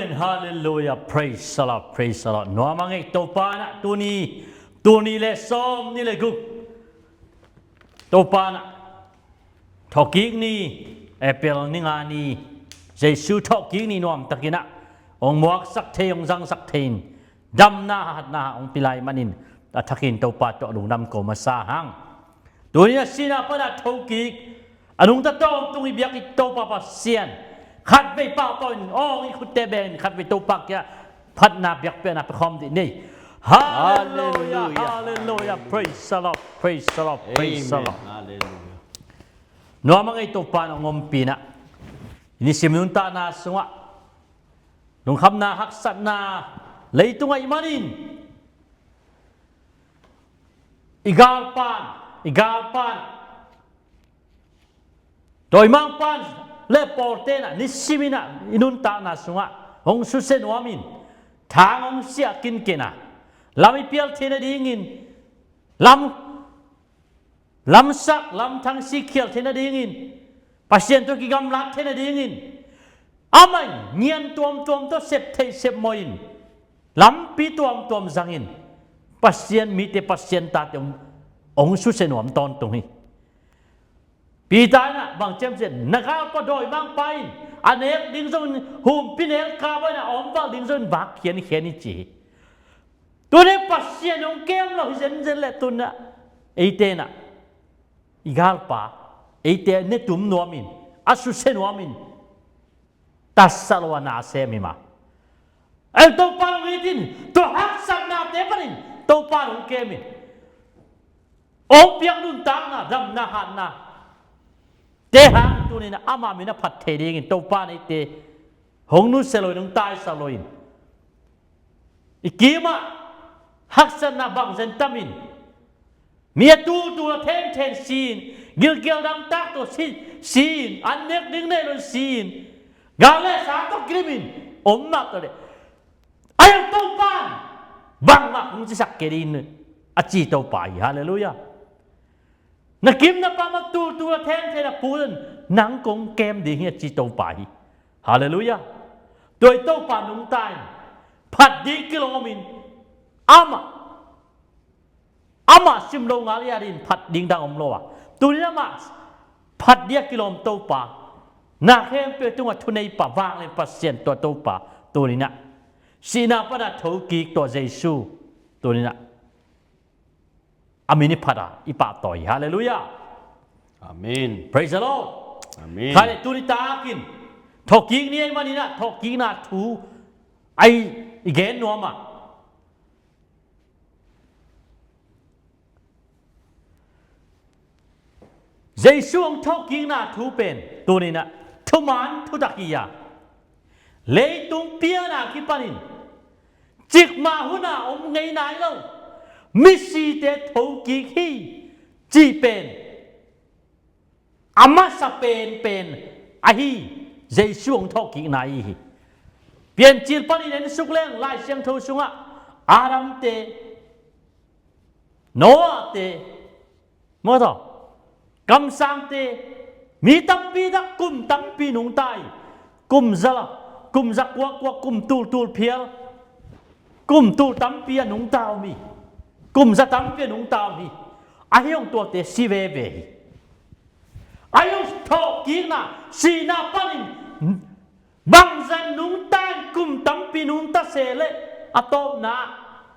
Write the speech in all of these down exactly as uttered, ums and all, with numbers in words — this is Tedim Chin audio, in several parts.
Hallelujah. Praise the Lord. Praise the Lord. Nuam a ngei Topa in ah tuni, tuni le sawm ni le guk Topa in ah thawhkik ni, April ni nga ni, Jesu thawhkik ni nuamtakin ah hong muaksak thei, hong zangsak thei in damna hatna hong pia lai manin a thakin Topa tawh lungdam ko masa hang. Tuni a sihna pana thokik a nungta tawntung i biak i Topa Pasian khatvei pahtawi in, aw, i khutte bengin khatvei Topa kiang phatna biakpiakna pia khawm dih ni. Hallelujah. Hallelujah. Hallelujah. Praise the Lord. Praise the Lord. Praise the Lord. Hallelujah. Nuam a ngei Topa in hong ompih in ah i nisim nuntakna sungah lungkhamna, haksatna, leitung ahih manin i galpa'n, i galpa'n, dawimangpa'n le pawlte'n ah nisimin ah i nuntakna sungah hong susia nuamin, thang hong siah kinken a, lam i pial theihna dingin, lam, lamsak lamthang sikkhial theihna dingin, Pasian tawh kigamlat theihna dingin, amah in ngian tuamtuam tawh sep theih sep mawh in, lampi tuamtuam zangin Pasian mite, Pasian tate hong, hong susia nuam tawntung hi. Peter in ah bang ci hiam cih leh, na galpa dawimangpa in a nek ding zongin, humpi nek kap a, in ah a om valh ding zongin vak khiankhian hi, ci hi. Tuni Pasian hong kem lo hi zenzen leh tuni ah eite in ah i galpa, eite ne tum nuamin, a susia nuamin, tatsa lo a na sem hi mah. Ei Topa hong it in, tua haksatnate panin Topa hong kem in, hong piak nuntakna, damna, hatna te hang tuni in ah ama min a phat thei dingin Topa in eite hong nusia lo in, hong taisa lo in, i kim ah haksatna bangzen tam in, mi a tultul a thengthen si in, gilkial dangtak tawh si, si in, an nek ding nei lo in si in, gal le sa tawh kilim in om mah tawh leh, a hiang Topa in bangmah hong cisak kei ding a ci Topa hi. Hallelujah. Na kim na pam a tultul a thengthen a put in, nang kong kem ding hi a ci Topa hi. Hallelujah. Tua i Topa nungta in, phat ding kilawm in, amah, amah sim lo ngal i adin phat ding dang om lo a, tuni in amah phat ding a kilawm Topa, na khempeuh tungah thuneipa, vanglian Pasian tua Topa, tuni in ah sihna pana thokik tua Jesu, tuni in ah a min i phat a i pahtawi. Hallelujah. Amen. Praise the Lord. Amen. Kha le tuni takin thawhkik ni ahih manin ah thawhkikna thu a i gen nuam a, Jesu hong thawhkikna thu pen tuni in ah thuman thutak hi a, leitung piana kipanin cikmah hun a om ngei nai lo misite thokik hi cih pen a masa penpen ahi, Jesu hong thawhkikna ahi hi. Piancil panin en suk leng Lai Siangtho sungah Adamte, Noahte, maw taw, kamsangte, mi tampi tak kum tampi nungta hi. Kum za, kum za kuakua, kum tultul phial, kum tul tampi a nungta om hi. Kum za tampi a nungta om hi. Ahi hong tuate si veve hi. Ahi hong thawhkikna, sihna panin bangzah nungta in kum tampi nungta se leh a tawpna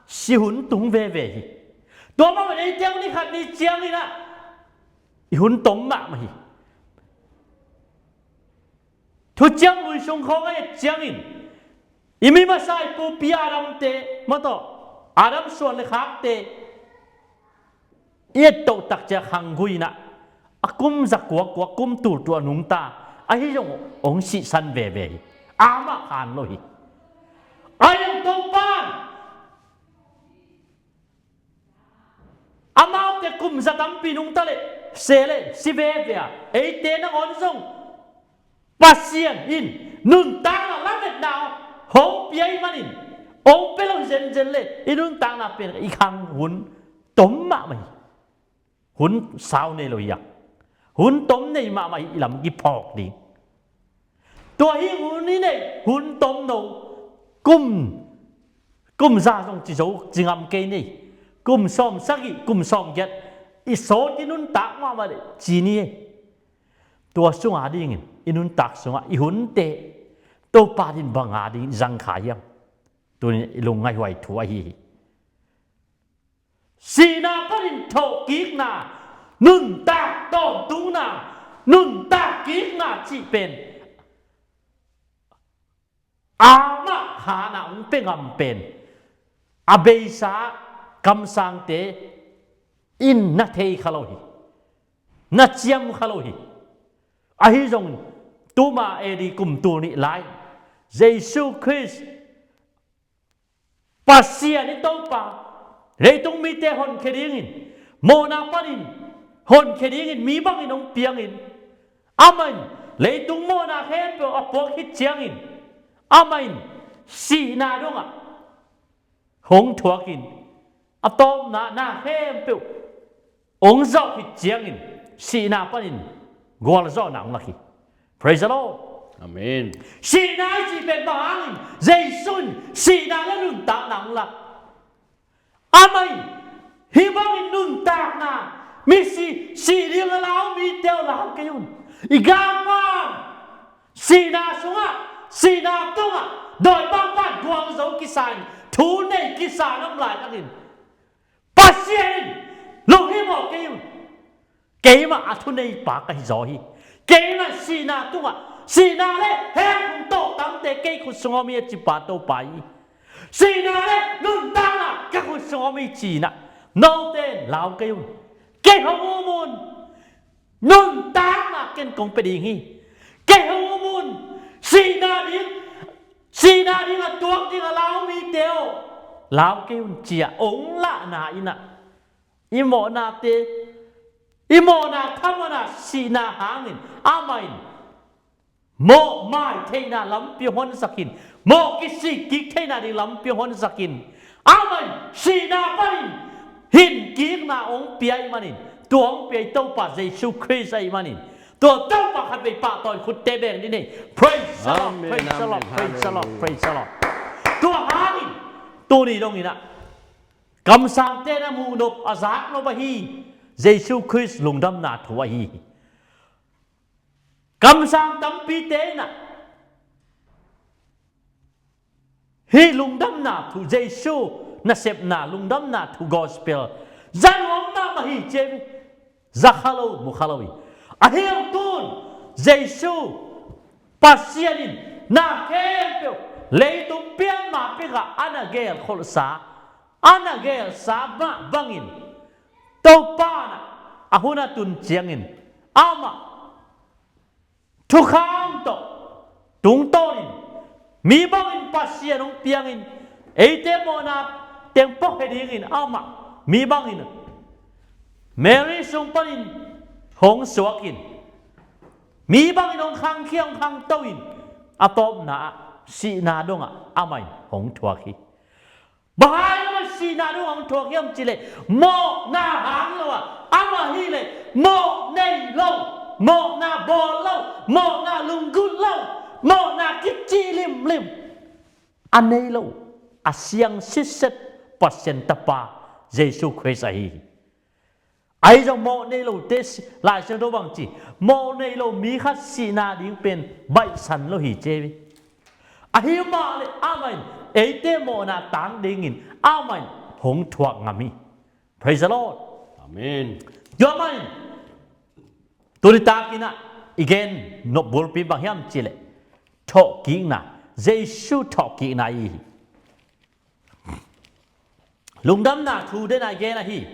si hun tung veve hi. Tua mah bangin eite hong ni khat ni ciangin ah i hun tom mahmah hi. Thuciam Lui sung khawng a et ciangin i mi masa i pupi Adamte, maw taw, Adam suan le khakte i et toh tak ciang khanggui in ah a kum za kuakua, kum tultul a nungta ahi zong hong sihsan veve hi. Amah khan lo hi. Ahi hong Topa in amaute kum za tampi nungta leh se leh si veve a, eite nangawn zong Pasian in nuntakna lametna hong pia ahih manin, hong pia lo hi zenzen leh i nuntakna pen i khang hun tom mahmah hi. Hun sau nei lo hi a, hun tom nei mahmah hi, i lam kiphawk ding. Tua hi hun i neih hun tomno, Kum, kum za zong ci zo, ci ngam kei ni. Kum sawm sagih, kum sawm giat i sawt i nuntak mahmah leh ci ni. Tua sung a dingin, i nuntak sungah i hunte Topa din bang a dingin i zang kha hiam? Tuni i lungngaihhuai thu ahi hi. Sihna panin thawhkikna, nuntak tawntungna, nuntak kikna cih pen amah hana hong pia ngam pen a beisa kamsangte in na thei kha lo hi, na ciam kha lo hi. Ahi zongin tuma A D kum tul nih lai Jesu Khrist Pasian i Topa, leitung mite honkhia dingin, mawhna panin honkhia dingin mi bangin hong piangin, amah in leitung mawhna khempeuh a puak khit ciangin, amah in sihna dongah hong thuakin, a tawpna na khempeuh hong zawh khit ciangin, sihna panin gualzawhna hong lak hi. Praise the Lord. Amen. Sihna i cih pen bang hangin Jesu in sihna le nuntakna hong lak? Amah in hih bangin nuntakna, misi, sih ding a lau mite aw, lau kei un. I galkap sihna sungah, sihna tungah dawipangpa gualzo kisa in, thu nei kisa in om laitakin, Pasian in lunghimawh kei un. Keimah a thuneipa ka hi zaw hi. Keimah sihna tungah, sihna le hekung tawh tangte kei khut sungah om hi, a cipa Topa hi. Sihna le nuntakna ka khut sungah om hi, ci-in ah note in lau kei un. Kei hong um un. Nuntakna ken kong pia ding hi. Kei hong um un. Sihna ding, sihna ding a tuak ding a lau mite aw, lau kei un, ci-a hong lahna in ah, i mawhnate, i mawhna thaman ah sihna hangin amah in mawh mai theihna lampi hong honsak in, mawh kisik kik theihna ding lampi hong honsak in, amah in sihna panin hin kikna hong pia ahih manin, tua hong pia i Topa Jesu Khrist ahih manin, tua Topa khatvei pahtawi khutte beng dih ni. Praise the Lord, amen, praise the Lord, amen, praise the Lord, hallelujah, praise the Lord. Tua hangin tuni dongin ah kamsangte na muh nop, a zak nop ahi Jesu Khrist lungdamna thu ahi hi. Kamsang tampite in ah hih lungdamna thu, Jesu nasepna lungdamna thu, gospel za nuam mahmah hi ci hi. Za kha lo, mu kha lo hi. Ahi hang tun Jesu Pasian in na khempeuh leitung pian ma pek ah a na gelkholhsa, a na gelsa mah bangin, Topa in ah a hun a tun ciangin amah thukham tawh tungtawnin, mi bangin Pasian hong piangin, eite mawhna teng puakkhia dingin amah mi bangin Mary sung panin hong suakin, mi bangin hong khangkhia, hong khangto in, a tawpna ah sihna dongah amah in hong thuak hi. Bang hang amah sihna dong hong thuak hiam cih leh, mawhna hang lo a, amah hi leh mawh nei lo, mawhna bawl lo, mawhna lunggulh lo, mawhna kicih limlim a nei lo, a siang sitset Pasian Tapa Jesu Khrist ahi hi. Ahi zong mawh nei lote si-, Lai Siangtho bang ci, mawh nei lo mi khat sihna ding pen baihsan lo hi ci hi. Ahi mah leh amah in eite mawhna tang dingin amah in hong thuak ngam hi. Praise the Lord. Amen. Tua mah in tuni takin ah i gen nop bulpi bang hiam cih leh, thawhkikna, Jesu thawhkikna i hi. Lungdamna thu den a i gen ahi.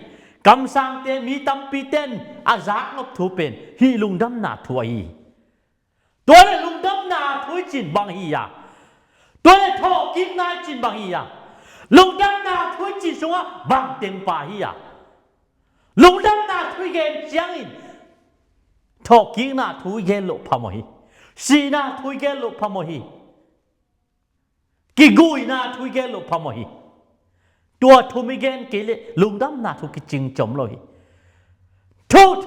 Kamsangte, mi tampite in a zak nop thu pen hih lungdamna thu ahi hi. Tua leh lungdamna thu i cih bang hi a? Tua leh thawhkikna i cih bang hi a? Lungdamna thu i cih sungah bang teng pha hi a? Lungdamna thu i gen ciangin thawhkikna thu i gen loh phamawh hi. Sihna thu i gen loh phamawh hi. Kiguihna thu i gen loh phamawh hi. Tua thum i gen kei leh lungdamna thu kicing ciam lo hi. Thu,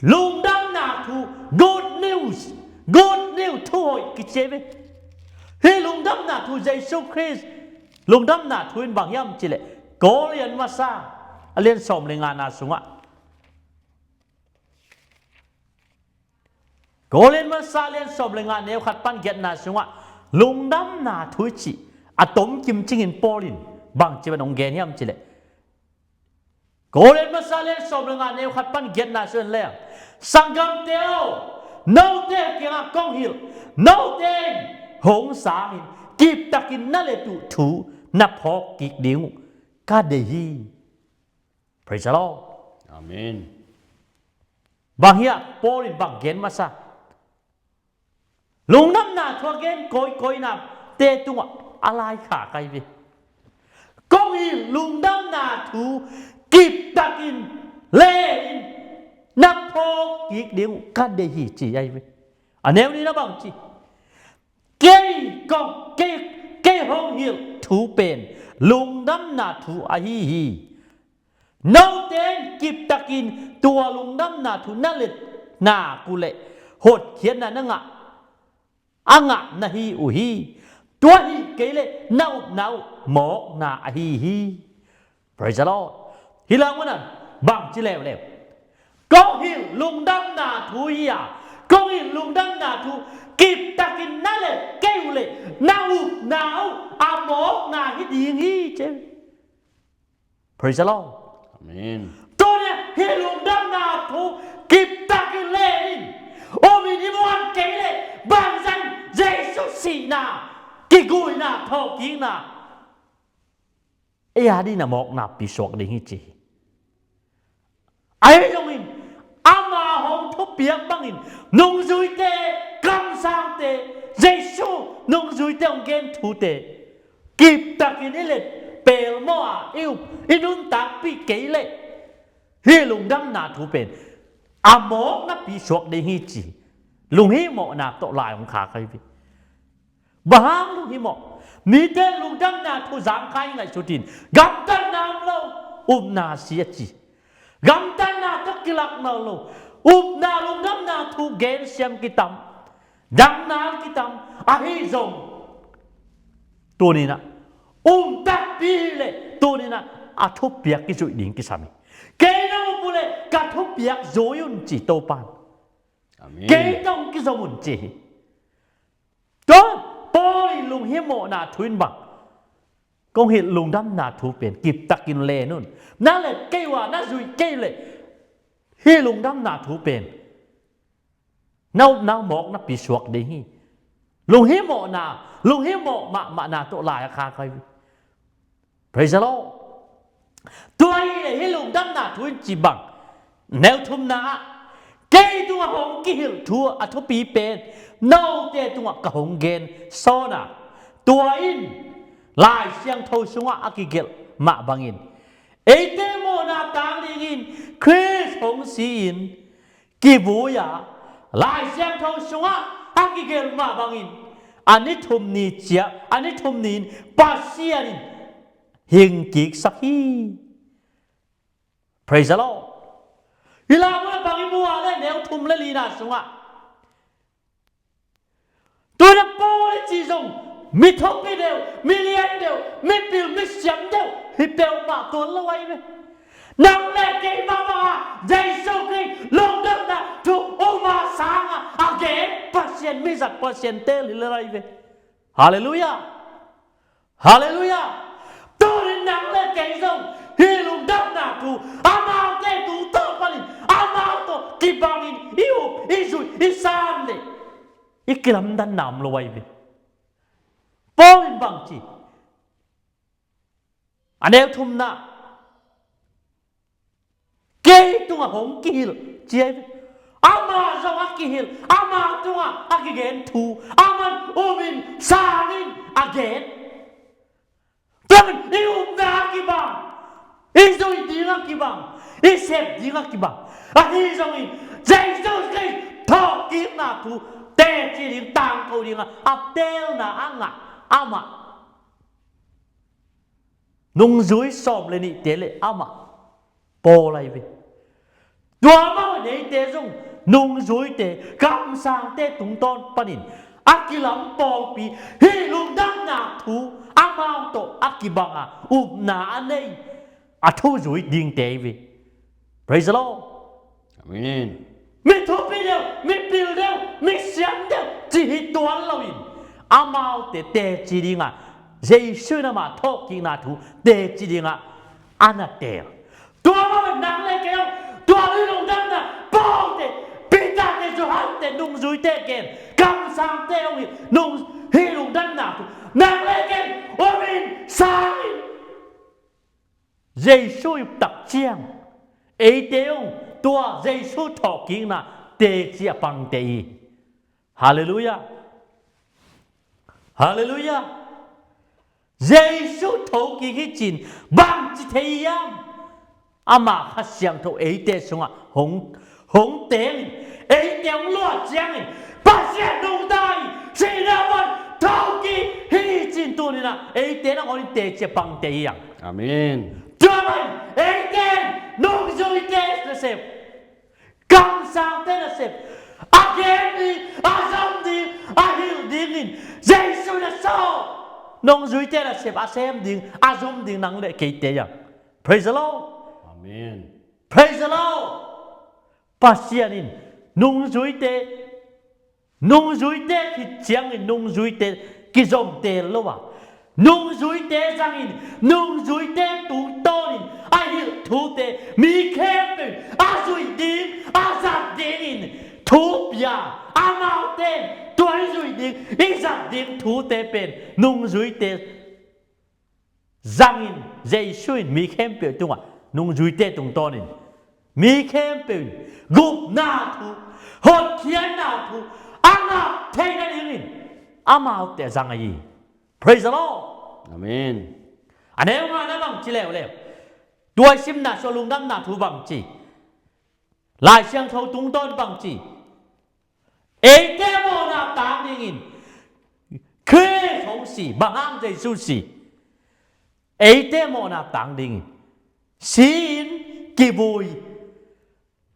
lungdamna thu, good news, good news, thuhoih kici hi ve. Hih lungdamna thu Jesu Khrist lungdamna thu in bang hiam cih leh Korin masa a lian sawm le ngana sungah, Korin masa a lian sawm le nga neu khat pan giatna sungah lungdamna thu i cih a tomkim cingin Paul in bangci ban hong gen hiam cih leh, Korin masa a lian sawm le nga neu khat pan giatna sungah leng, sanggamte aw, note kiangah kong hilh, note in hong sangin kiptakin na let uh thu na phawk kik ding uh ka deih hi. Praise the Lord. Amen. Bang hiam Paul in bang gen masa? Lungdamna thu a gen kawikawi nate tungah a laikhak ahi ve. Kong hilh lungdamna thu kiptakin le in na phawk kik ding uh ka deih hi ci ahi ve. A neu nihna bang ci? Kei kong, kei, kei hong hilh thu pen lungdamna thu ahi hi. Note in kiptakin tua lungdamna thu na let nak uh leh hotkhiatna na ngah, a ngah na hi uh hi. Tua hi kei leh na upna uh mawkna ahi hi. Praise the Lord. Hih lai munah bang ci leuleu? Kong hilh lungdamna thu hi a, kong hilh lungdamna thu kiptakin na let kei uh leh na upna uh a mawkna hi ding hi ci. Praise the Lord. Amen. Tuni hih lungdamna thu kiptakin le in, um in i muan kei leh bangzah Jesu sihna, kiguihna, thawhkikna ei a dingin a mawkna pi suak ding hi ci hi. Ahi zongin ama hong thupiak bangin nungzuite, kamsangte, Jesu nungzuite hong gen thute kiptakin i let pelmawh a i up, i nuntakpih kei leh hih lungdamna thu pen a mawkna pi suak ding hi ci hi. Lunghimawhna tawh lai hong khak ahi ve. Bang hang lunghimawh? Mite lungdamna thu zangkhai ngaihsut in gamtatna om lo, upna si a ci. Gamtatna tawh kilakna lo, upna lungdamna thu gensiam kitam, dangna kitam. Ahi zong tuninah um takpi hileh tuninah a thupiak kizuih ding kisam hi. Kei na up uhleh ka thupiak zui un ci Topan. Amen. Kei tawh kizom un ci hi. Tua Paul i lunghimawhna thu in bang? Kong hilh lungdamna thu pen kiptakin len un. Na let kei uh a, na zuih kei leh hih lungdamna thu pen na upna uh mawkna pi suak ding hi. Lunghimawhna, lunghimawh mahmahna tawh lai a khak ahi hi. Praise the Lord. Tua hileh hih lungdamna thu in ci bang? Neu thumna ah, kei tungah hong kihilh thu a thupi pen note tungah ka hong gen sawn a, tua in Lai Siangtho sungah a kigelh mah bangin eite mawhna tang dingin Khrist hong si-in kivui a, Lai Siangtho sungah a kigelh mah bangin a ni thum ni ciang, a ni thum ni-in Pasian in hing kiksak hi. Praise the Lord. Hih lai munah bang i mu a leh neu thum le lina sungah, tuni Paul i cih zong mi thupi deuh, mi lian deuh, mi pil, mi siam deuh hi peuhmah tuan lo ahi ve. Nang le kei mahmah a Jesu Khrist lungdamna thu um a sang a a gen Pasian, mizat Pasian tel hi lel ahi ve. Halleluiah. Halleluiah. Tunin nang le kei zong hih lungdamna thu amaute tungtawn panin amau tawh kibangin i up, i zuih, i san leh i kilamdanna om lo ahi ve. Paul in bang ci? A neu thumna, kei tungah hong kihilh ci ahi ve. Ama zong a kihilh, ama tungah a kigen thu, aman umin sangin a gen. Tua manin i upna a kibang, i zuih ding a kibang, i sep ding a kibang. Ahi zongin Jesu Khrist thawhkikna thu teci ding, tangko ding a a telna a ngah amah nungzui sawm le nihte le amah Paul ahi ve. Tua amah neite zong nungzuite, kamsangte tungtawn panin a kilam pawlpi, hih lungdamna thu amau tawh a kibanga upna a nei, a thu zui dingte hi ve. Praise the Lord. Amen. Mi thupi deuh, mi pil deuh, mi siam deuh ci hi tuan loin, amaute teci dinga Jesu in ama thawhkikna thu teci dinga a na teel. Tua mah bang nang le kei hong, tua hih lungdamna pawlte, Peter te, Johan te, nungzuite gen, kamsangte hong hi, nung hih lungdamna thu nang le kei hong omin sangin Jesu i uptak ciang eite hong tua Jesu thawhkikna teci a pangte hi. Halleluiah. Halleluiah. Jesu thokik hi cin bangci thei hiam? Ama Kha Siangtho eite sungah hong, hong tengin, eite hong luah ciangin, Pasian nungta hi, sihna pan thokik hi cin tuninah eite nangawn in teci a pangte hi hang. Amen. Tua mah in eite nungzuite nasep, kamsangte nasep a gen ding, a zom ding, a hilh dingin Jesu na sawm, nungzuite nasep a sem ding, a zom ding nang le keite hi hang. Praise the Lord. Amen. Praise the Lord. Pasian in nungzuite, nungzuite khit ciangin nungzuite kizomtel lo a, nungzuite zangin, nungzuite tungtawnin a hilh thute mi khempeuh a zuih ding, a zat dingin thu pia, amaute tua i zuih ding, i zat ding thute pen nungzuite zangin Jesu in mi khempeuh tungah, nungzuite tungtawnin mi khempeuh in gupna thu, hotkhiatna thu a ngah theih nadingin amaute a zang ahi hi. Praise the Lord. Amen. A neu ngana bangci leuleu, tua i simna sua lungdamna thu bangci, Lai Siangtho tungtawn bangci, eite mawhna tang dingin Khrist hong si, bang hang Jesu si, eite mawhna tang dingin si-in kivui.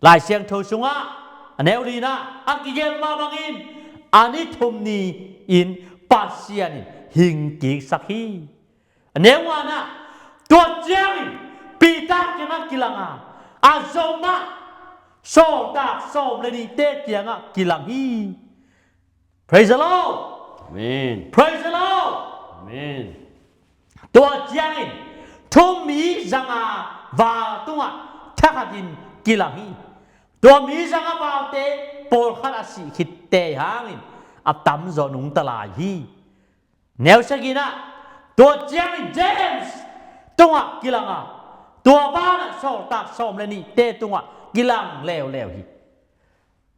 Lai Siangtho sungah a neu lina a kigelh mah bangin a ni thum ni-in Pasian in hingkiksak hi. A neu ngana, tua ciangin Peter kiangah kilanga, a zomah sawltak sawm le nihte kiangah kilang hi. Praise the Lord. Amen. Praise the Lord. Amen. Tua ciangin thu mi zanga val tungah thakhatin kilang hi. Tua mi zanga valte pawlkhat a sih khitte hangin a tamzaw nungta lai hi. Neu sagihna, tua ciangin James tungah kilanga, tua banah sawltak sawm le nihte tungah kilang leuleu hi.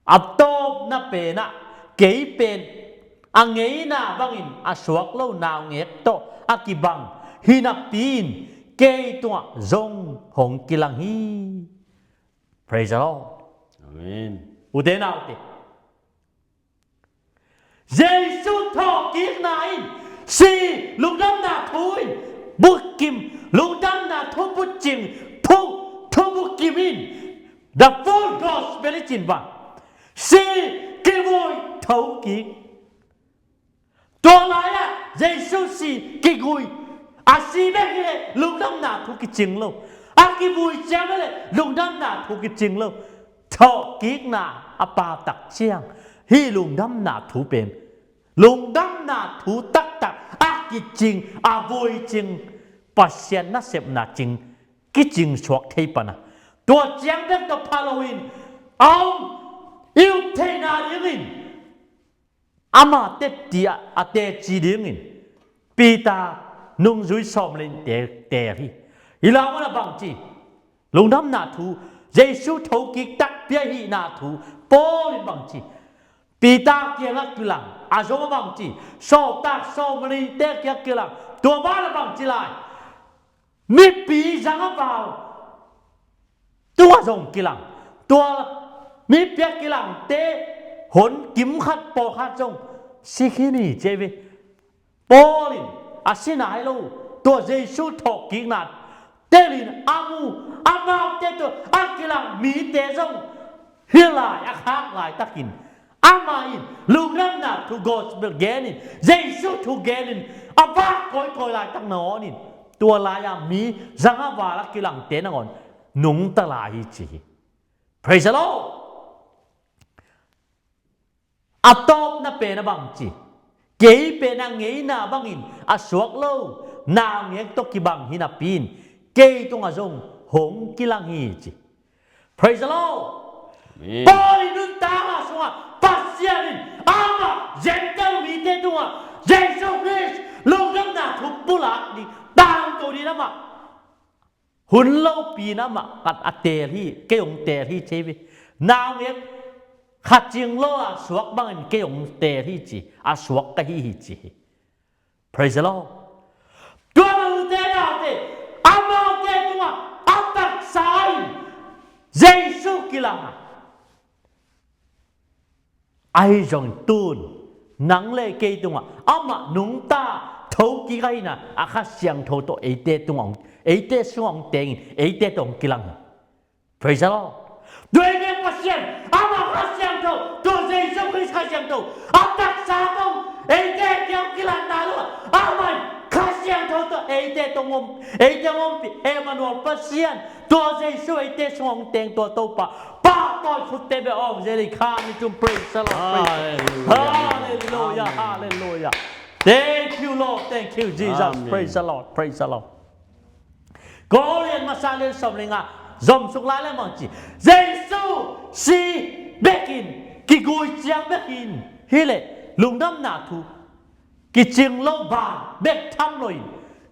A tawpna penah kei pen a ngeina bangin a suak lo naungek tawh a kibang hi napi-in kei tungah zong hong kilang hi. Praise the Lord. Amen. Ute naute, Jesu thawhkikna in si, lungdamna thu in bukim, lungdamna thu bukim, thu, thu bukim in the full gospel i cin bang, si, kivui, thokik. Tua lai-ah Jesu si, kigui, a si bek hileh lungdamna thu kicing lo. A kivui ciang hileh lungdamna thu kicing lo. Thawhkikna a pau tak ciang hih lungdamna thu pen lungdamna thu taktak a kicing, a vui cing, Pasian nasepna cing, kicing suak thei pana, tua ciang bek tawh pha loin a om, i up theihna dingin ama tepti ah a teci dingin Peter nungzui sawm le nihte teel hi. Hi lai munah bangci, lungdamna thu, Jesu thokik takpi ahihna thu Paul in bangci, Peter kiangah kilang, a zom a bangci, sawltak sawm le nihte kiangah kilang, tua banah bangci lai, mipi zang a vau tungah zong kilang. Tua mipi a kilangte hon kimkhat pawlkhat zong si khin hi ci hi ve. Paul in a si nai lo, tua Jesu thawhkikna telin a mu, amaute tawh a kilang mite zong hi lai, a khak laitakin Amah in lungdamna thu gospel genin, Jesu thu genin, a vak kawikawi laitak nangawnin, tua lai-a mi zanga vala kilangte nangawn nungta lai hi ci hi. Praise the Lord. A tawpna pen a bang ci? Kei pen a ngeina bangin a suak lo naungek tawh kibang hi napi-in kei tungah zong hong kilang hi ci. Praise the Lord. Amen. Paul in nuntakna sungah Pasian in amah Gentile mite tungah Jesu Khrist lungdamna thu pulak ding, tangko ding amah hun lopi-in amah khat a teel hi, kei hong teel hi ci hi. Naungek khat cing lo a suak bangin kei hong teel hi ci, a suak ka hi hi ci hi. Praise the Lord. Tua amaute naute, amaute tungah a taksa in Jesu kilang a, ahi zongin tun nang le kei tungah amah nungta thokik ahihna a Kha Siangtho tawh eite tungah hong, eite sungah hong tengin eite tawh hong kilang hi. Praise the Lord. Tua hi bek Pasian, amah Kha Siangtho, tua Jesu Khrist Kha Siangtho a taksa tawh eite kiang kilatna lo, amah Kha Siangtho tawh eite tawh hong om, eite hong ompih Emmanuel Pasian, tua Jesu eite sungah hong teng tua Topa, pahtawi khutte bek a om zel hi kha ni tum. Praise the Lord. Praise the Lord. Hallelujah. Hallelujah. Amen. Hallelujah. Thank you, Lord. Thank you, Jesus. Amen. Praise the Lord. Praise the Lord. Korin masa lian sawm le nga zom suk lai le mangci, Jesu si bekin kigui ciang bekin hileh lungdamna thu kicing lo ban bek tham loin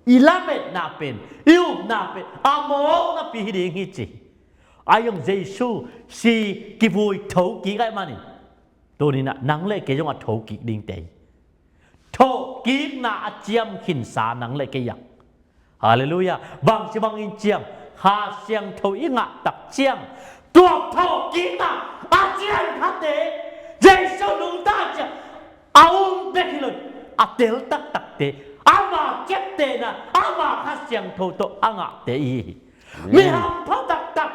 i lametna pen, i upna pen a mawk napi hi ding hi ci. Ahi zong Jesu si kivui thokik ahih manin tuninah nang le kei zong a thokik dingte hi. Thokikna a ciam khinsa nang le kei ah. Halleluiah. Bangci bangin ciam? Kha Siangtho i ngah tak ciang tua thokikna a ciam khate, Jesu nungta ciang a um bek hi lo, a tel taktakte, ama ciaptehna, ama Kha Siangtho tawh a ngahte i hi hi. Amen. Mi hampha taktak,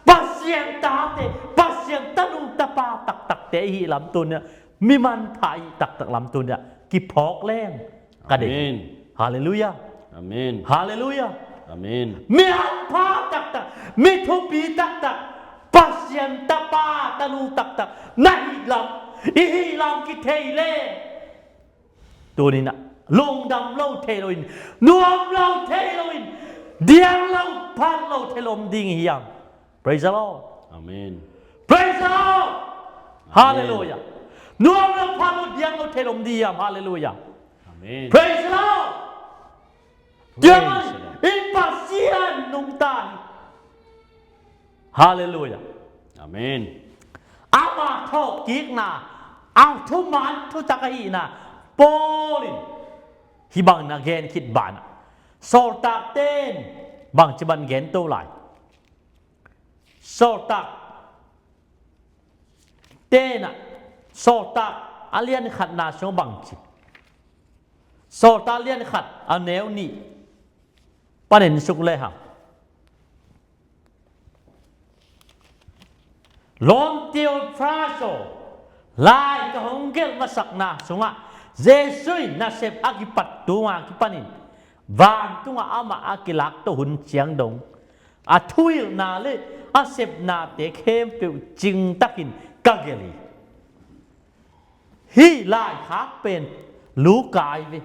Pasian tate, Pasian tanu tapa taktakte i hi lam tunia, mi manpha i taktak lam tunia kiphawk leng ka deih. Amen. Halleluiah. Amen. Halleluiah. Amen. Mi hampha taktak, mi thupi taktak, Pasian tapa tanu taktak na hih lam, i hih lam kithei leng tuninah lungdam lo thei loin, nuam lo thei loin, diang lo, phat lo thei lo om ding hiam? Praise the Lord. Amen. Praise the Lord. Amen. Halleluiah. Nuam lo, phat lo, diang lo thei lo om ding hiam? Halleluiah. Amen. Praise the Lord. Praise the Lord. Tua man in Pasian nungta hi. Halleluiah. Amen. Ama thawhkikna, a thuman thutak ahihna Paul in hih bangin a gen khit banah, sawltakte in bangci bang gen to lai? Sawltak tenah, Sawltak a lian khatna sung bangci? Sawltak a lian khat a neu nih panin suk lehang, Lawm Theophilus aw, lai ka hong gelh masakna sungah Jesu in nasep a kipat tunga kipanin vantungah amah a kilak to hun ciang dong a thuhilhna le a sepnate khempeuh cingtakin ka gelh hi. Hih laikhak pen Luka ahi ve.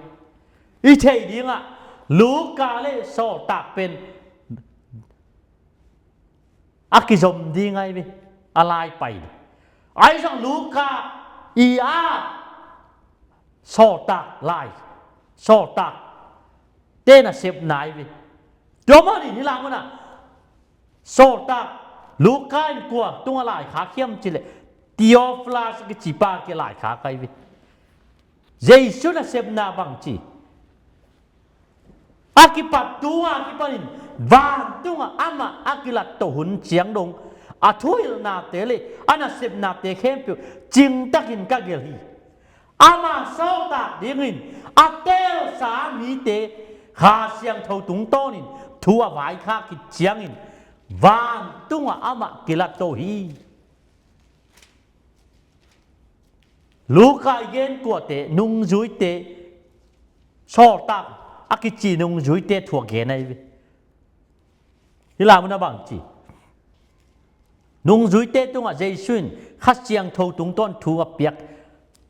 I theih dingah Luka le Sawltak pen a kizom ding ahi ve, a lai pai ding. Ahi zong Luka i a Sawltak lai, Sawltak te nasepna ahi ve. Tua manin hih lai munah Sawltak Luka in kua tungah laikhak hiam cileh, Theophilus kicipa kiang laikhak ahi ve. Jesu nasepna bangci? A kipat tunga kipanin vantungah amah a kilat to hun ciang dong a thuhilhnate le a nasepnate khempeuh cingtakin ka gelh hi. Ama sawltak dingin a teelsa mite Kha Siangtho tungtawnin thu a vaikhak khit ciangin vantungah amah kilat to hi. Luka i gen kuahte nungzuite, sawltak a kici nungzuite thu a gen ahi ve. Hih lai munah bang ci? Nungzuite tungah Jesu in Kha Siangtho tungtawn thu a piak,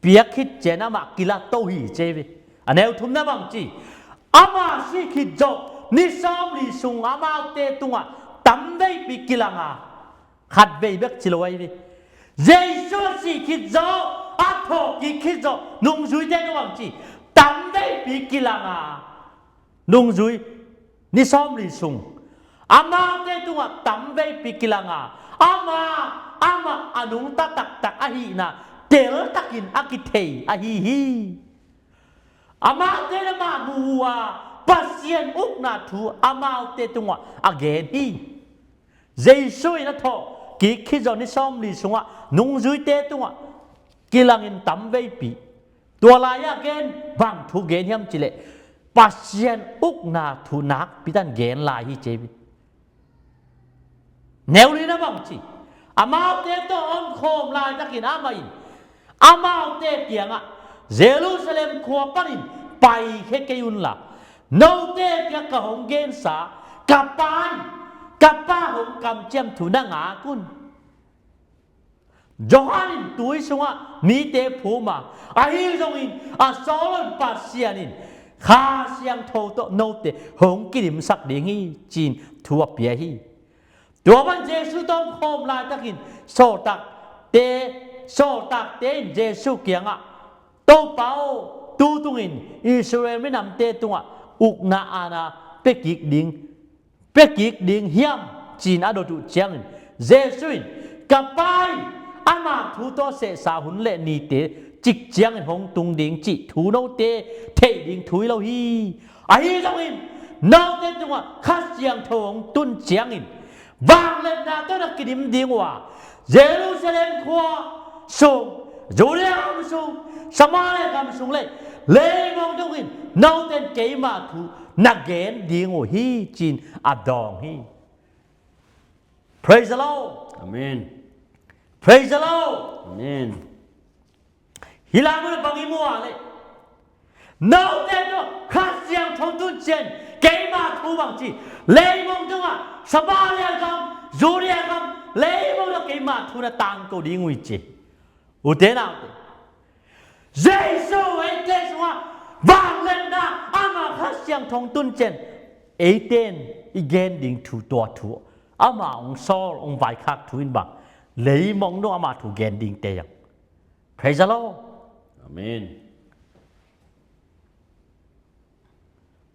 piak khit ciang amah kila to hi ci hi ve. A neu thumna bang ci? Ama sih khit zawh ni sawmli sung amaute tungah tamveipi kilang a, khatvei bek ci lo ahi ve. Jesu a sih khit zawh, a thawhkik khit zawh nungzuite tungah bang ci? Tamveipi kilang a, nungzui ni sawmli sung amaute tungah tamveipi kilang a, amah, amah a nungta taktak ahihna teltakin a kithei ahi hi. Amaute in amah mu uh a, Pasian ukna thu amaute tungah a gen hi. Jesu in a thawhkik khit zawh ni sawmli sungah nungzuite tungah kilangin tamveipi, tua lai-ah gen, bang thu gen hiam cih leh Pasian ukna thu nakpi takin gen lai hi ci hi. Neu lina bang ci? Amaute tawh a omkhawm laitakin amah in amaute kiangah, Jerusalem khua panin paikhia kei unla, note kiang ka hong gensa ka Pa in, ka Pa hong kamciam thu na ngak un. Johan in tui sungah mite phum a, ahi zongin a sawlun Pasian in Kha Siangtho tawh note hong kidimsak ding hi ci-in thu a pia hi. Tua ban Jesu tawh a omkhawm laitakin sawltakte, sawltakte in Jesu kiangah, Topa aw, tu tungin Israel minamte tungah ukna aana pia kik ding, pia kik ding hiam ci-in a dot uh ciangin, Jesu in, ka Pa in ama thu tawh sehsa hun le nite cik ciangin hong tung ding cih thu note theih ding thu hi lo hi. Ahi zongin note tungah Kha Siangtho hong tun ciangin vangliatna tawh na kidim ding uh a, Jerusalem khua sung, Judea gam sung, Samaria gam sung le leimong dongin note in keima thu na gen ding uh hi ci-in a dawng hi. Praise the Lord. Amen. Praise the Lord. Amen. Hih lai munah bang i mu a leh, note tawh Kha Siangtho tun ciang keima thu bang ci? Leimong dongah, Samaria gam, Judea gam, leimong dongah keima thu na tangko ding uh hi ci. Ute naute, Jesu eite sungah vangliatna, ama Kha Siangtho tun ciang eite in i gen ding thu, tua thu, ama hong sawl, hong vaikhak thu in bang, leimong dong ama thu gen dingte hi hang. Praise the Lord. Amen.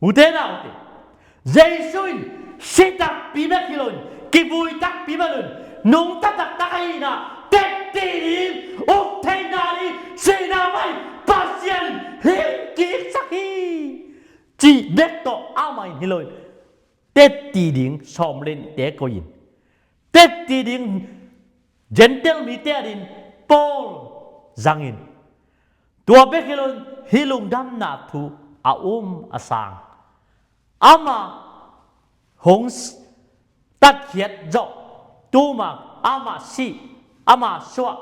Ute naute, Jesu in si takpi bek hi loin, kivui takpi bek loin, nungta taktak ahihna tetti ding, uk theihna ding, sihna mah in Pasian in hing kiksak hi cih bek tawh amah in hi loin, tetti ding sawm le nihte koih in, tetti ding Gentile mite adingin Paul zangin, tua bek hi loin hih lungdamna thu a um a sang, amah hong s-, tatkhiat zawh, tuma amah sih, amah suah,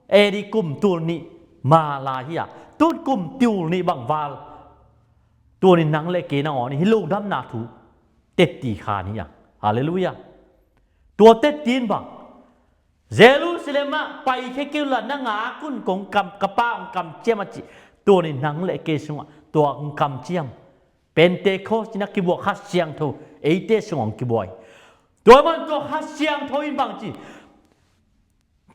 A D kum tul nih ma lai hi a, tun kum tul nih bang val, tunin nang le kei nangawn in hih lungdamna thu tetti khan hi a. Halleluiah. Tua tetti in bang, Jerusalem ah paikhia kei unla, na ngak un, kong kam, ka Pa hong kamciam a cih, tunin nang le kei sungah tua hong kamciam, Pentecost in a kibuak Kha Siangtho eite sungah hong kibuak hi. Tua man tua Kha Siangtho in bang ci?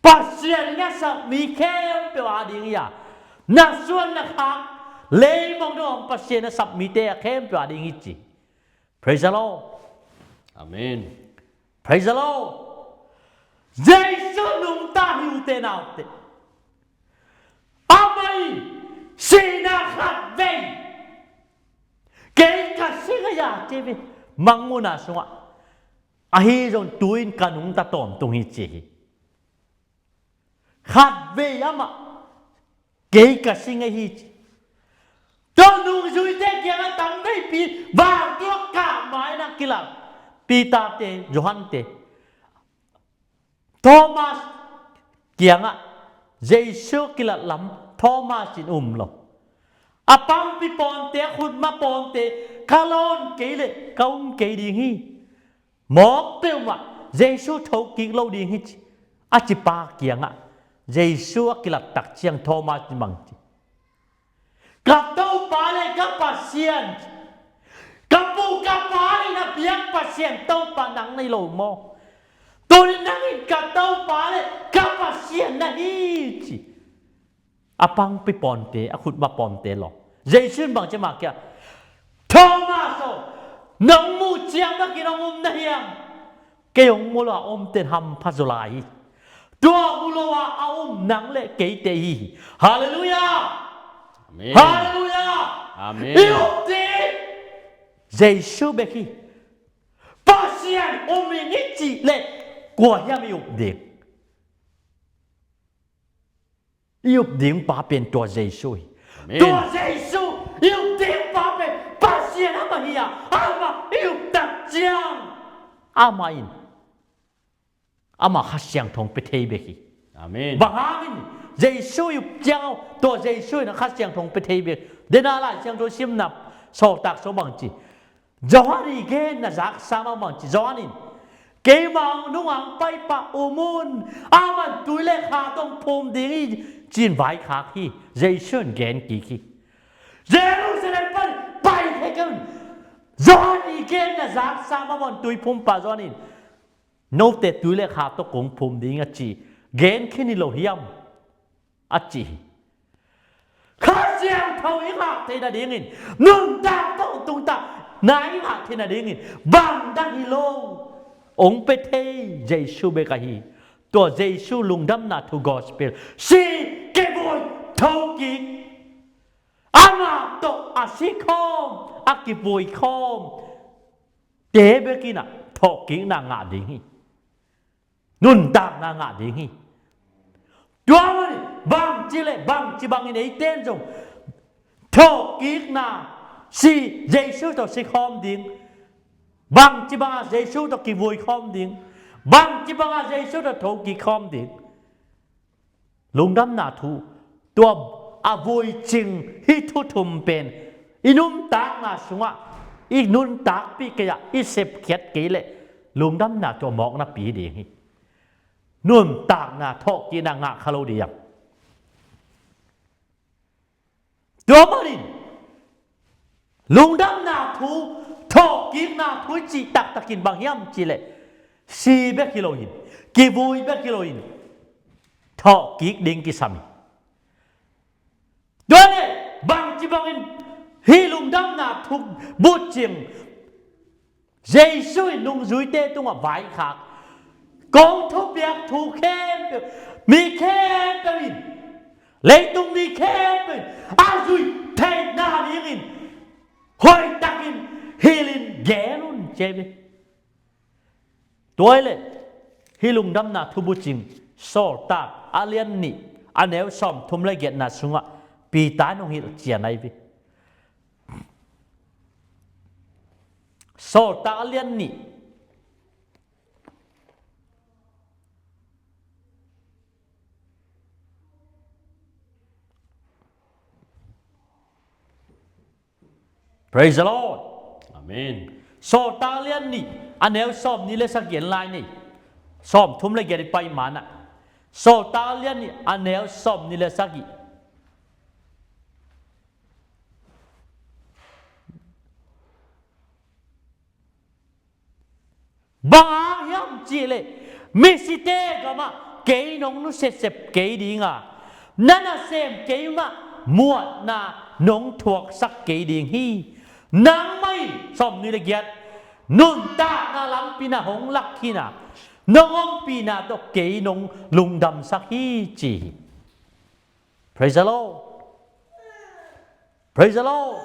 Pasian in a sap mi khempeuh a ding hi a, na suan na khak, leimong dong Pasian in a sap mite a khempeuh a ding hi ci. Praise the Lord. Amen. Praise the Lord. Jesu nungta hi, ute naute. Amah in sihna khatvei, kei ka si ngei a ci hi ve, mangmuhna sungah. Ahi zong tu-in ka nungta tawntung hi ci hi. Khatvei amah, kei ka si ngei hi ci. Tua nungzuite kiangah tamveipi vantungah kah mai-in a kilat Peter-te, Johan-te, Thomas kiangah Jesu kilat lam Thomas in um lo. A pangpi pawmte, a khutma pawmte, ka lawn kei leh ka um kei ding hi. Mawk peuhmah Jesu thokik lo ding hi ci. A cipa kiangah Jesu a kilattak ciang Thomas in bang ci? Ka Topa le ka Pasian. Ka pu ka pa in a piak Pasian Topa nang nei lo maw? Tuni nang in ka Topa le ka Pasian na hi ci. A pangpi pawmte, a khutma pawmte lo. Jesu in bang ci mah kia? Thomas aw, nong muh ciang bek in hong um na hiam? Kei hong mu lo a omten hampha zaw lai hi. Tua mu lo a a um nang le keite hi hi. Halleluiah. Amen. Halleluiah. Amen. I um ding Jesu bek hi. Pasian um ing i cih leh kua hiam i up ding? I up ding pa pen tua Jesu hi. Amen. Tua Jesu i up ding pa pen Pasian amah hi a, amah i up tak ciang amah in amah Kha Siangtho hong pia thei bek hi. Amen. Bang hangin Jesu i up ciang aw, tua Jesu in a Kha Siangtho hong pia thei bek. Dena Lai Siangtho simna Sawltak sung bang ci? Johan i genna zaksa mah bang ci? Johan in, keimah nungah hong pai pa um un, amah in tui le kha tawh hong phum ding hi ci-in vaikhak hi. Jesu in gen kik hi. Jerusalem pan pai thei kei un. Johan i genna zaksa mah bang tui phum pa Johan in, note tui le kha tawh kong phum ding a ci gen khin hi lo hiam? A ci hi. Kha Siangtho i ngah theih nadingin, nuntak tawh tungtahna i ngah theih nadingin bang dang hi lo, hong pia thei Jesu bek ahi. Tua Jesu lungdamna thu gospel, si, kivui, thokik, amah tawh a si khawm, a kivui khawm te bek in ah thawhkikna ngah ding hi. Nuntakna ngah ding hi. Tua manin bangci le bangci bangin eite in zong thawhkikna, si, Jesu tawh si khawm ding, bangci bangah Jesu tawh kivui khawm ding, bangci bangah Jesu tawh thokik khawm ding. Lungdamna thu, tua a vui cing, hih thu thum pen i nuntakna sungah i nuntakpih kei ah i sepkhiat kei leh lungdamna thu a mawknapi ding hi. Nuntakna thawhkikna ngah kha lo ding. Tua manin lungdamna thu, thawhkikna thu i cih taktakin bang hiam cih leh, si bek hi loin, kivui bek hi loin, thawhkik ding kisam hi. Tua leh bangci bangin hih lungdamna thu bucing Jesu in nungzuite tungah vaikhak, kong thupiak thu khempeuh, mi khempeuh in, leitung mi khempeuh in a zuih theihna dingin hoihtakin hilhin gen un, ci hi. Tua hi leh hih lungdamna thu bucing Sawltak a lian nih, a neu sawmthum le giatna sungah Peter in hong hilhcian ahi hi. Sawltak a lian nih. Praise the Lord. Amen. Sawltak a lian nih, a neu sawmnih le sagih en lai ni. Sawmthum le giat i pai manah, Sawltak a lian nih, a neu sawmnih le sagih. Bang hang hiam cih leh, Misite gamah kei nong nusiat sep kei ding a, na nasem kei mah muanna nong thuaksak kei ding hi. Nangmah in, sawmnih le giat, nuntakna lampi na hong lak khin a, nong ompihna tawh kei nong lungdamsak hi, ci hi. Praise the Lord. Praise the Lord.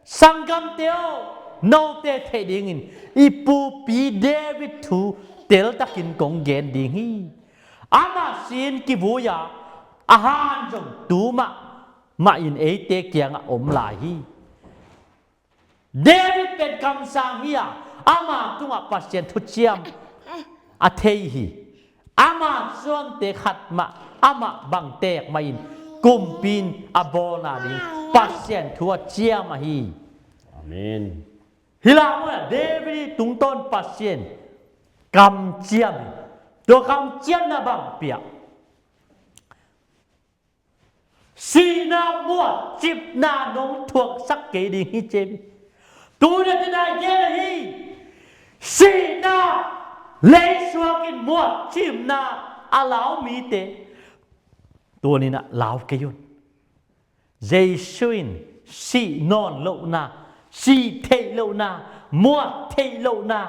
Sanggamte aw, note theih dingin i pupi David thu teltakin kong gen ding hi. Amah si-in kivui a, a han zong tu mahmah in eite kiangah om lai hi. David pen kamsang hi a, ama tungah Pasian thuciam a thei hi. Ama suante khat mah, amah bang teek mah in kumpi in a bawlna ding Pasian thu a ciam ahi. Amen. Hih lai munah David ii tungtawn Pasian kamciam hi. Tua kamciamna bang pia? Sihna muatcipna nong thuaksak kei ding hi ci hi. Tuna dena gen ahi. Sihna leisuak in muatcipna a lau mite tuni-in ah lau kei un. Jesu in sih nawn lohna, sih theih lohna, muat theih lohna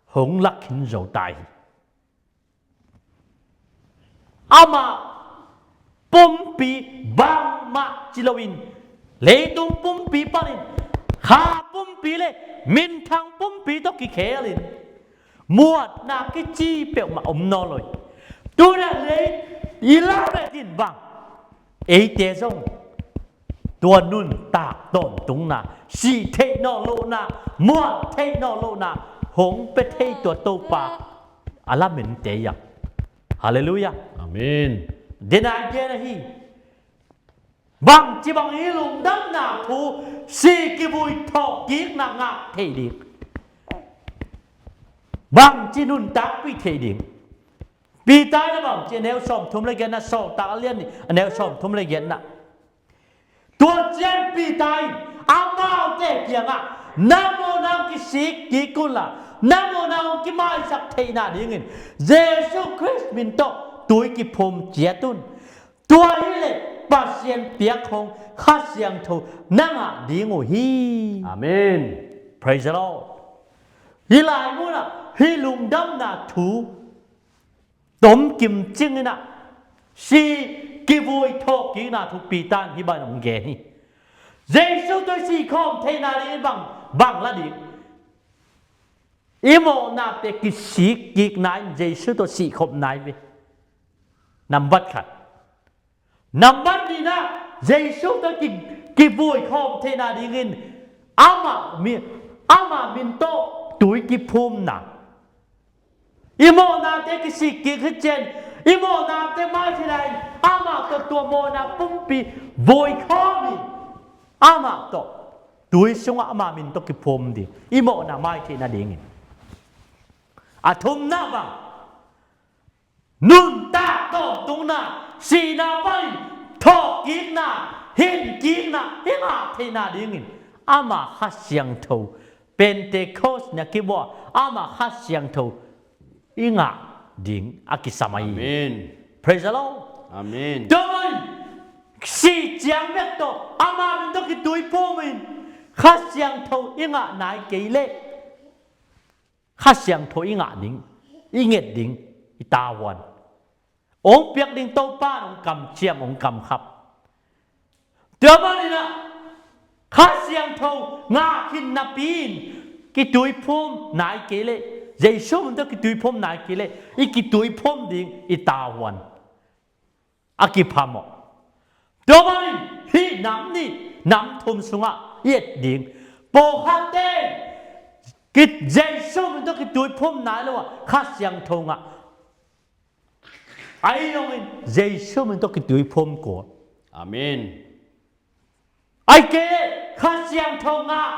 hong lak khin zo ta hi. Amah pumpi bangmah ci loin, leitung pumpi panin, kha pumpi le minthang pumpi tawh kikhelin, muatna kici peuhmah om nawn lo hi. Tuna lei i lamet in bang, eite zong tua nuntak tawntungna, sih theih nawn lohna, muat theih nawn lohna hong pia thei tua Topa a lamente hi a. Halleluiah. Amen. Dena gen ahi. Bangci bang hi lungdamna thu, sih kivui thawhkikna ngah theih ding, bangci nuntakpih theih ding? Peter in a bangci, a neu sawmthum le giatna, Sawltak a lian nih, a neu sawmthum le giatna. Tua ciang Peter in amaute kiangah, na mawhna hong kisik kik unla, na mawhna hong kimaisak theihna dingin Jesu Khrist min tawh tui kiphum ciat un. Tua hileh Pasian piak hong Kha Siangtho na ngah ding uh hi. Amen. Praise the Lord. Hih lai munah hih lungdamna thu tomkim cingin ah, sih kivui thawhkikna thu Peter in hih bang hong gen hi. Jesu tawh sihkhawm theihna dingin bang, bang la ding? I mawhnate kisik kikna in Jesu tawh sihkhop nai ve. Nambat khat. Nambat nihna, Jesu tawh ki, kivui khawm theihna dingin amah mi, amah min tawh tui kiphumna. I mawhnate kisik kik hi ciang, i mawhnate mai theihna in amah tawh tua mawhna pumpi vui khawm in, amah tawh tui sungah amah min tawh kiphum ding, i mawhna mai theihna dingin. A thumna bang, nuntak tawntungna, sihna panin thawhkikna, hinkikna i ngah theihna dingin ama Kha Siangtho, Pentecost ni a kibua ama Kha Siangtho i ngah ding a kisam ahi. Amen. Praise the Lord. Amen. Tua manin sih ciang bek tawh ama min tawh kituiphum in Kha Siangtho i ngah nai kei leh, Kha Siangtho i ngah ding, i nget ding, i tavuan. Hong piak ding Topa in hong kamciam, hong kamkhap. Tua manin ah Kha Siangtho ngah khin napi in kituiphum nai kei leh, Jesu min tawh kituiphum nai kei leh, i kituiphum ding i tavuan a kipham aw. Tua manin hih nam nih nam thum sungah i et ding. Pawlkhatte ki, Jesu min tawh kituiphum nai lo a Kha Siangtho ngah. Ahi zongin Jesu min tawh kituiphum kul. Amen. Ahih kei leh Kha Siangtho ngah,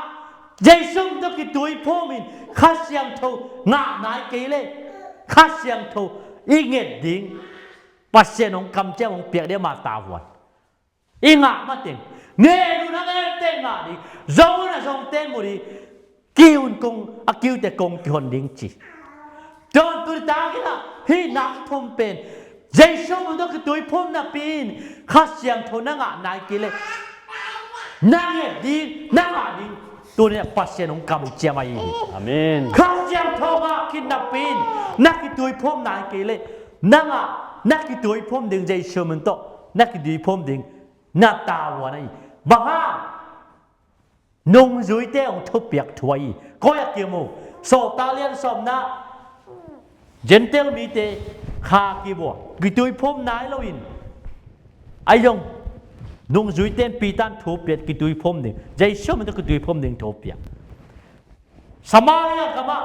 Jesu min tawh kituiphum in Kha Siangtho ngah nai kei leh, Kha Siangtho i nget ding, Pasian hong kamciam hong piak ding ama tavuan i ngah mateng, ngen un a ngente ngah ding, zong un a zongte mu ding, kiu un kong, a kiute kong kihon ding ci. Tua tuni tak in ah hih nam thum pen Jesu min tawh kituiphum napi in Kha Siangtho na ngah nai kei leh, na nget ding, na ngah ding, tuni ah Pasian hong kamciam ahi hi. Amen. Kha Siangtho ngah khin napi in na kituiphum nai kei leh, na ngah, na kituiphum ding Jesu min tawh na kituiphum ding na tavuan ahi. Bang hang? Nungzuite hong thupiak thu ahi. Koi a kimu? Sawltak lian sawmna, Gentile mite kha kibua, kituiphum nai loin, ahi zong nungzuite in Peter in thupiak, kituiphum ding, Jesu min tawh kituiphum ding thupiak. Samaria gamah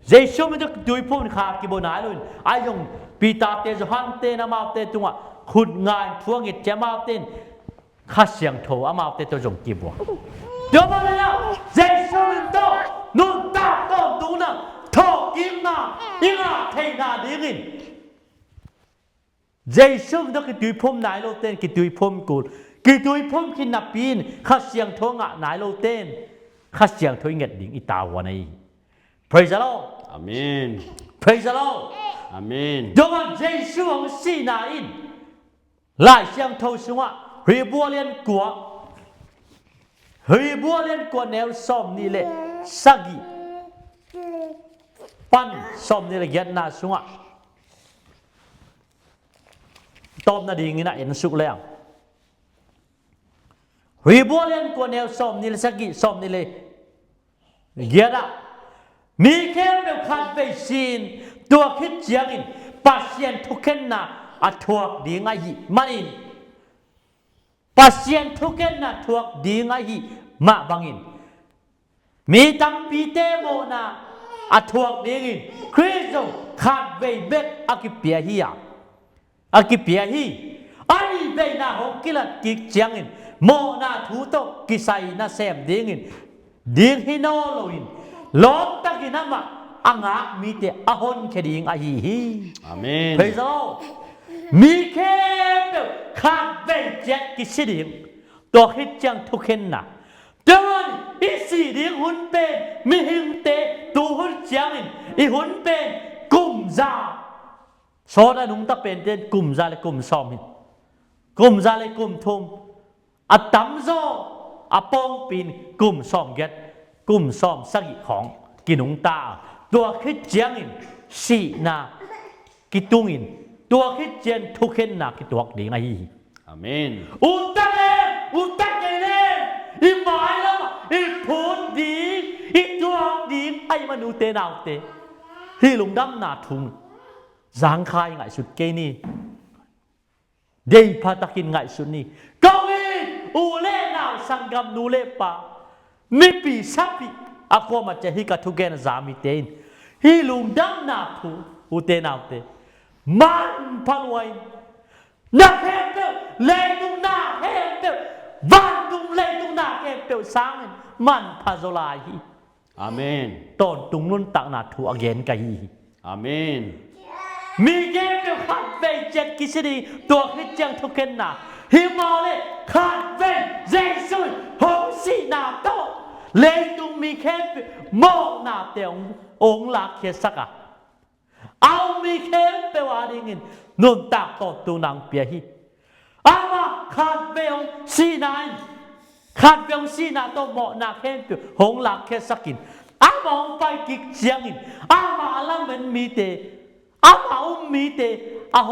Jesu min tawh kituiphum in kha kibua nai loin, ahi zong Peter te, Johan te, amaute tungah khut nga in thu a nget ciang amaute in Kha Siangtho amaute tawh zong kibuak. Tua mah leh Jesu min tawh nuntak tawntung in thawhkikna i ngah theihna dingin Jesu min tawh kituiphum nai lote in kituiphum kul, kituiphum khin napi in Kha Siangtho ngah nai lote in Kha Siangtho i nget ding i tavuan ahi hi. Praise the Lord. Amen. Praise the Lord. Amen. Tua mah Jesu hong sihna in Lai Siangtho sungah Hebru lian kua, Hebru lian kua neu sawmnih le sagih pan sawmnih le giatna sungah tawpna dingin a en suk leng. Hebru lian kua neu sawmnih le sagih, sawmnih le giat ah, mi khempeuh khatvei si-in tua khit ciangin Pasian thukhenna a thuak ding ahih manin, Pasian thukhenna thuak ding ahih mah bangin mi tampite mawhna a thuak dingin Khrist zong khatvei bek a kipia hi a, a kipia hi. A nihveina hong kilat kik ciangin mawhna thu tawh kisai nasem dingin ding hi nawn loin lawmtakin amah a ngak mite a honkhia ding ahi hi. Amen. Praise the Lord. Mi khempeuh khatvei ciat kisi ding. Tua khit ciang thukhenna. Tua i sih ding hun pen mihingte tu hun ciangin i hun pen kum za. Sawt a nungta pente in kum za le kum sawm hi. Kum za le kum thum. A tamzaw a pawngpi in kum sawmgiat, kum sawmsagih khawng kinungta a, tua khit ciangin sihna kitungin, tua khit ciang thukhenna kituak ding ahi hi. Amen. Utak em, utak kei lem, i mailam ah i phut ding, i tuak ding ahi man ute naute, hih lungdamna thu zangkhai ngaihsut kei ni. Deihphatakin ngaihsut ni. Kong in u le nau, sanggam nu le pa, mipi sapi a kuamah ciah hih ka thugen a za mite in hih lungdamna thu, ute naute, manpha lua in, na khempeuh, leitung na khempeuh, vantung leitung na khempeuh sangin manpha zaw lai hi. Amen. Tawntung nuntakna thu a gen ka hi hi. Amen. Mi khempeuh khatvei ciat kisi ding, tua khit ciang thukhenna. Hi mawk leh khatvei Jesu hong sihna tawh leitung mi khempeuh mawhnate hong, hong lakkhiatsak a, a um mi khempeuh adingin nuntak tawntungna hong pia hi. Amah khatvei hong sihna in, khatvei hong sihna tawh mawhna khempeuh hong lakkhiatsak in, amah hong pai kik ciangin, amah a lamen mite, amah a um mite a